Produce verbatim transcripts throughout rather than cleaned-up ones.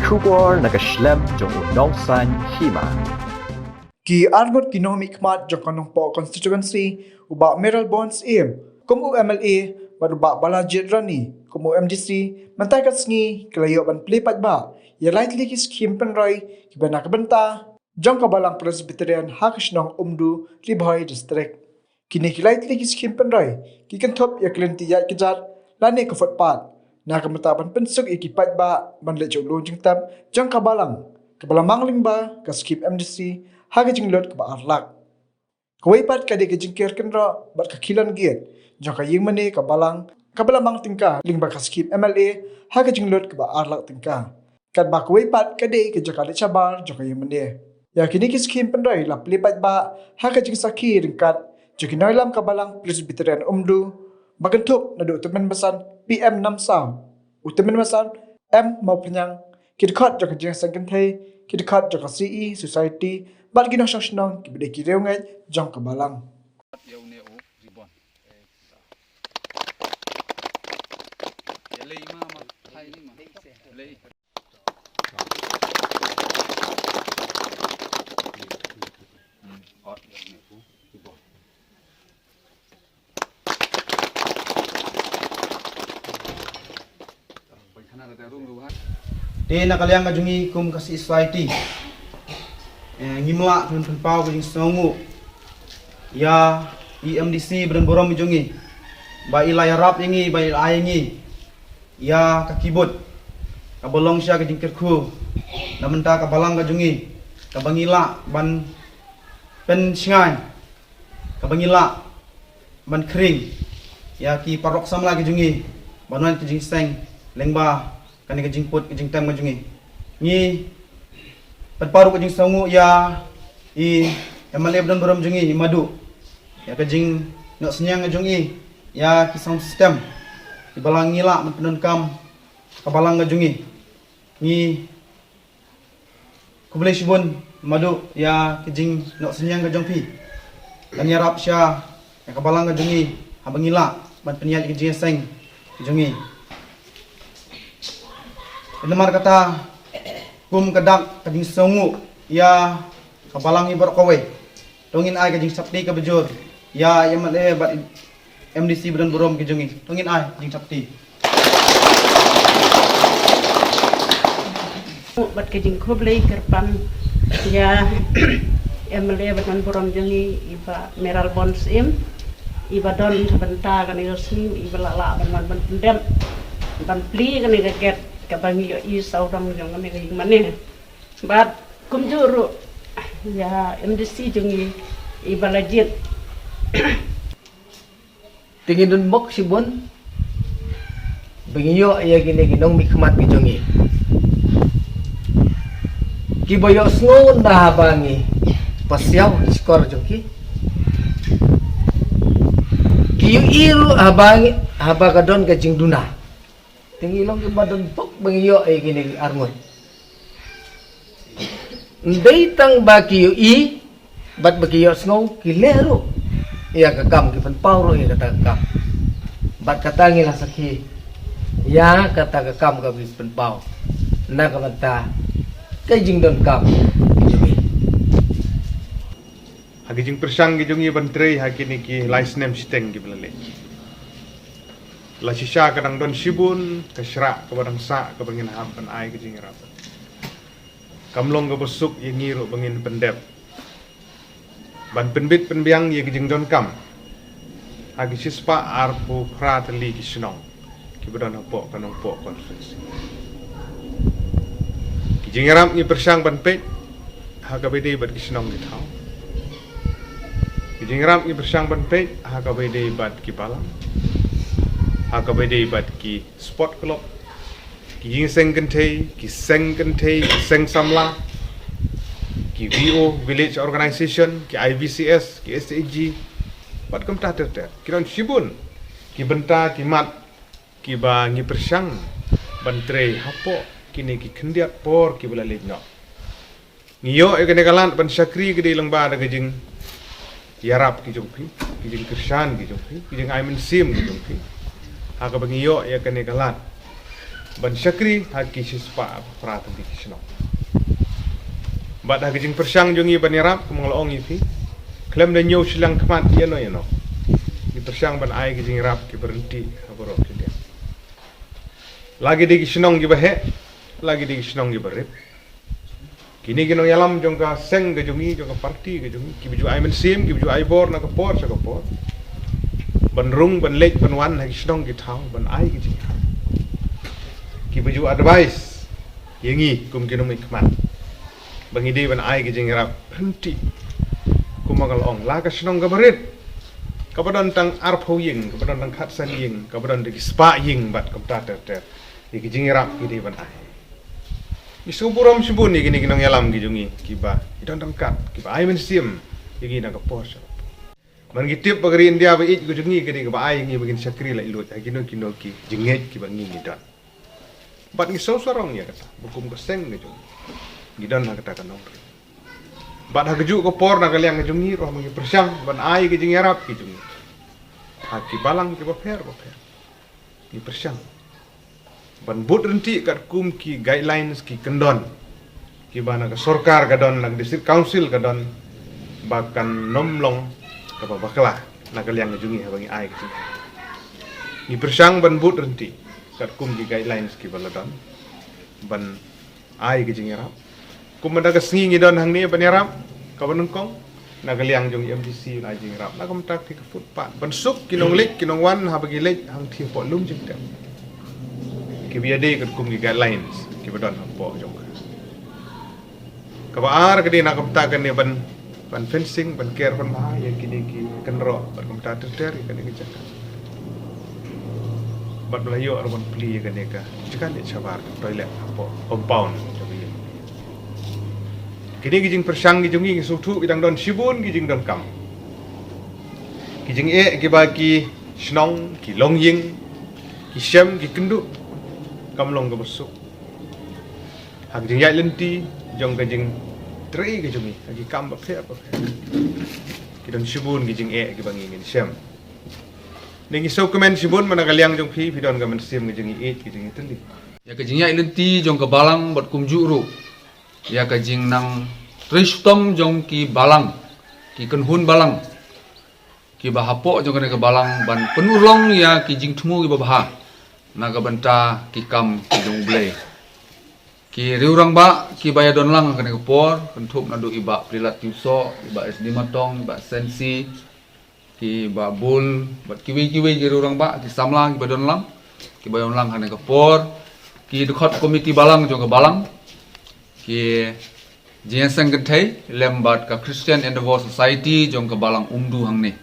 Khubor na ka shlem jong u Nongsaiñ Hima. Ki arngut ki nongmihkhmat jong ka Nongpoh constituency, u Bah Mayralborn Syiem kum u M L A bad u Bah Balajied Rani kum u M D C mynta ka sngi ki la ïoh ban plie paidbah ïa lai tylli ki skhim pynroi kiba na ka bynta jong ka Balang Presbyterian ha ka shnong Umdu, Ri Bhoi District. Kine ki lai tylli ki skhim pynroi ki kynthup ïa ka lynti ïaid kjat lane ka footpath na ka bynta ban pynsuk ïa ki paidbah ban leit sha u lum jingtep jong ka Balang kaba la mang lyngba ka skhim M D C ha ka jinglut kaba ar lak. Kawei pat ka dei ka jingker kynroh bad ka khyllan gate jong ka ïingmane ka Balang kaba la mang tyngka lyngba ka skhim M L A ha ka jinglut kaba ar lak tyngka. Katba kawei pat ka dei ka jaka leit shabar jong ka ïingmane. Ïa kine ki skhim pynroi la plie paidbah ha ka jingsakhi ryngkat jong ki nongïalam ka Balang Presbyterian Umdu ba kynthup naduh u tymmen basan P M Namsaw, u tymmen basan M Mawphniang, ki dkhot jong ka Jingïaseng Kynthei, ki dkhot jong ka C E Society bad ki nongshong shnong kiba dei ki riewngeit jong ka Balang. Te na ka liang ka jong ngi kum ka C E Society, eh, ngim lah ban pynpaw ka jingsngewnguh ïa i M D C ba don burom jong ngi ba i la ïarap ïa ngi, ba i la ai ïa ngi ïa ka keyboard kaba long sha ka jingkyrkhu na bynta ka Balang ka jong ngi, kaba ngi lah ban pynshngaiñ, kaba ngi lah ban khring ïa ki paralok samla ki jong ngi ban wan ka jingseng lyngba kane ka jingput ka jingtem ka jong ngi. Ngi pynpaw ruh ka jingsngewnguh ïa i M L A ba don burom jong ngi, i Madu, ïa ka jingnoh synñiang ka jong i ïa ki sound system kiba la ngi lah ban pyndonkam ka Balang ka jong ngi. Ngi khublei shibun Madu ïa ka jingnoh synñiang ka jong phi ban ïarap sha ïa ka Balang ka jong ngi haba ngi lah ban pynïaid ka jingïaseng ka jong ngi. Namar kata, kum ka dak ka jingsngewnguh ïa ka Balang hi baroh kawei, to ngin ai ka jingshakri kaba jur ïa i M L A bad i M D C ba don burom ki jong ngi. To ngin ai jingshakri. Bad ka jingkhublei kyrpang ïa i M L A ba don burom jong ngi, i Bah Mayralborn Syiem, iba don ha bynta kane ka skhim, iba la lah ban wan ban pyndep, ban plie kane ka gate kaba ngi ïohi sawdong jong kane ka ïingmane. Bad kumjuh ruh ïa M D C jong ngi, i Balajied. Te ngi don bok shibun ba ngi ïoh ïa kine ki nongmihkhmat ki jong ngi kiba ïohsngew na haba ngi pasiaw shkor jong ki. Ki ïohi ruh haba ngi, haba ka don ka jingduna. Te ngi long kiba don bok ba ngi ïoh ïa kine ki arngut. Ndei tang ba ki ïohi bad ba ki ïohsngew, ki leh ruh ïa ka kam, ki pynpaw ruh ïa kata ka kam. Bad kata ngi la sakhi ïa kata ka kam kaba ki pynpaw na ka bynta ka jingdonkam jong ngi. Ha ki jingpyrshang ki jong ngi ban trei ha kine ki lai snem shiteng kiba la leit, la shisha ka dang don shibun ka shrah kaba dang sah kaba ngin hap ban ai ka jingïarap. Kam long kaba suk ïa ngi ruh ba ngin pyndep ban pynbit pynbiang ïa ka jingdonkam ha ki shispah arphew phra tylli ki shnong kiba don hapoh ka Nongpoh constituency. Ki jingïarap ngi pyrshang ban peit ha kaba ïadei bad ki shnong ki thaw. Ki jingïarap ngi pyrshang ban peit ha kaba ïadei bad ki balang, ha kaba ïadei bad ki sport club, ki jingseng kynthei, ki seng kynthei, ki seng samla, ki V O, village organization, ki I V C S, ki S H G, bad kumta ter ter. Ki don shibun ki bynta ki mat kiba ngi pyrshang ban trei hapoh kine ki khyndiat por kiba la leit noh. Ngi ïoh ïa kane ka lad ban shakri ka dei lyngba da ka jingïarap ki jong phi, ki jingkyrshan ki jong phi, ki jingai mynsiem ki jong phi. Ha kaba ngi ïoh ïa kane ka lad ban shakri ha ki shispah phra tylli ki shnong. Bad ha ki jingpyrshang jong ngi ban ïarap, kum nga la ong ïa phi, khlem da ñiew shiliang khmat ïano ïano, ngi pyrshang ban ai ki jingïarap kiba ryntih ha baroh ki liang. La ki dei ki shnong kiba heh, la ki dei ki shnong kiba rit. Kine ki nongïalam jong ka seng ka jong ngi, jong ka party ka jong ngi, kiba ju ai mynsiem, kiba ju ai bor na ka por sha ka por, ban rung, ban leit, ban wan ha ki shnong ki thaw, ban ai ki jingïarap, kiba ju advice ïa ngi kum ki nongmihkhmat ba ngi dei ban ai ki jingïarap ryntih. Kum ba nga la ong, la ka shnong kaba rit, kaba don tang arphew ïing, kaba don tang khatsan ïing, kaba don tang ki spah ïing bad kumta ter ter, ïa ki jingïarap ki dei ban ai. Ngi sngewburom shibun ïa kine ki nongïalam ki jong ngi kiba ki don ryngkat, kiba ai mynsiem ïa ngi na ka por sha ka por. Man ngi tip ba ka ri India ba ïeit ka jong ngi ka dei kaba ai ïa ngi ba ngin shakri laitluid ha kino kino ki jingngeit kiba ngi ngi don. Bad ngi sngewsarong ïa kata ba kum ka seng ka jong ngi, ngi don ha kata ka nongrim. Bad ha kajuh ka por na ka liang ka jong ngi ruh ma ngi pyrshang ban ai ka jingïarap ki jong ngi ha ki balang kiba pher ba pher. Ngi pyrshang ban bud ryntih katkum ki guidelines, ki kyndon kiba na ka sorkar ka don, na ka district council ka don, ba kan nym long kaba bakla na ka liang ka jong ngi haba ngi ai ka jingïarap. Ngi pyrshang ban bud ryntih katkum ki guidelines kiba la don ban ai ka jingïarap. Kumba da ka sngi ngi don hangne ban ïarap kaba nyngkong, na ka liang jong i M D C un ai jingïarap na ka bynta ka footpath ban suk ki nongleit ki nongwan haba ki leit hangtei hapoh Lumjingtep, kiba ïadei katkum ki guidelines kiba don hapoh jong ka. Kaba ar ka dei na ka bynta kane ban ban fencing, ban ker ban bha ïa kine ki kynroh bad kumta ter ter ïa kane ka jaka. Bad ba la ïoh ruh ban plie ïa kane ka jaka leit shabar, ka toilet hapoh compound jong ngi. Kine ki jingpyrshang ki jong ngi, ngi sngewthuh ki dang don shibun ki jingdonkam, ki jingeh kiba ki shnong, ki longïing, ki shem, ki kynduh, kam long kaba suk ha ka jingïaid lynti jong ka jingtrei ka jong ngi ha ki kam bapher bapher. Ki don shibun ki jingeh kiba ngi ngin shem. Ngi sngewkmen shibun ba na ka liang jong phi, phi don ka mynsiem ka jingïeit, ka jingïatylli ïa ka jingïaid lynti jong ka balang bad kumjuh ruh ïa ka jingnang trei shitom jong ki balang, ki kynhun balang kiba hapoh jong kane ka balang ban pynurlong ïa ki jingthmu kiba bha na ka bynta ki kam ki jong U Blei. Ki riewrangbah kiba ïadon lang ha kane ka por, kynthup naduh i Bah Pyrshah Tewsoh, i Bah S D Matong, i Bah Sensi, ki Bah Bul bad kiwei kiwei ki riewrangbah, ki samla kiba don lang, kiba ïadon lang ha kane ka por, ki dkhot komiti balang jong ka balang, ki jingïaseng kynthei lem bad ka Christian Endeavour Society jong ka balang Umdu hangne.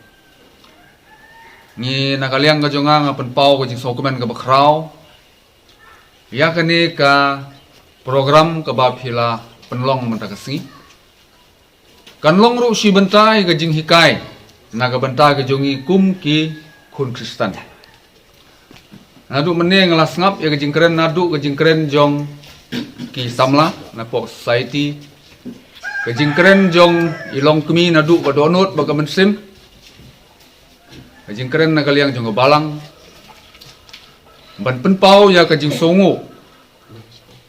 Ngi na ka liang ka jong nga, nga pynpaw ka jingsngewkmen kaba khraw ïa kane ka program kaba phi la pynlong mynta ka sngi. Kan long ruh shi bynta ïa ka jinghikai na ka bynta ka jong ngi kum ki khun Khristan. Naduh mynne nga la sngap ïa ka jingkren, naduh ka jingkren jong ki samla napoh society, ka jingkren jong i longkmie naduh ka dohnud bad ka mynsiem, ka jingkren na ka liang jong ka balang ban pynpaw ïa ka jingsngewnguh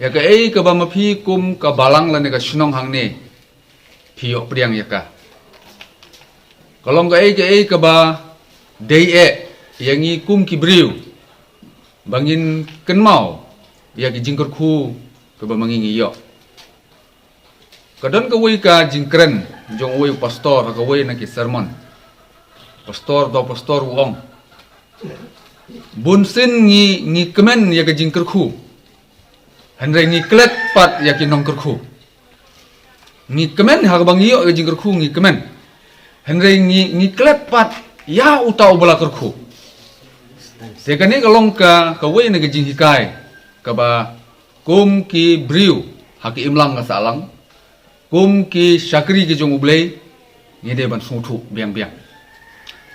ïa kaei kaba ma phi kum ka balang lane ka shnong hangne phi ïoh pdiang ïa ka. Ka long kaei kaei kaba dei eh ïa ngi kum ki briew ba ngin kynmaw ïa ki jingkyrkhu kaba ma ngi ngi ïoh. Ka don kawei ka jingkren jong uwei u pastor ha kawei na ki sermon. Pastor, to pastor u ong, bunsien ngi, ngi kmen ïa ka jingkyrkhu, hynrei ngi klet pat ïa ki nongkyrkhu. Ngi kmen ha kaba ngi ïoh ïa ka jingkyrkhu, ngi kmen, hynrei ngi, ngi klet pat ïa uta uba la kyrkhu. Te kane ka long ka, kawei na ka jinghikai kaba kum ki briew ha ka imlang ka sahlang, kum ki shakri ki jong U Blei, ngi dei ban sngewthuh biang biang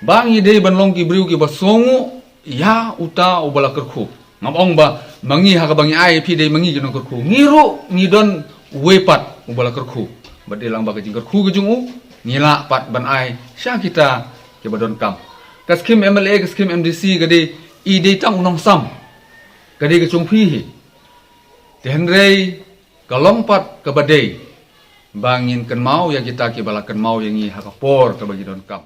ba ngi dei ban long ki briew kiba sngewnguh ïa uta uba la kyrkhu. Ngam ong ba ma ngi ha kaba ngi ai phi dei ma ngi ki nongkyrkhu, ngi ruh ngi don uwei pat uba la kyrkhu. Bad dei lang ba ka jingkyrkhu ka jong u ngi lah pat ban ai sha kita kiba donkam. Ka skim M L A, ka skim M D C ka dei, i dei tang u nongsam. ka dei ka jong phi hi. Te hynrei ka long pat kaba dei ba ngin kynmaw ïa kita kiba la kynmaw ïa ngi ha ka por kaba ngi donkam.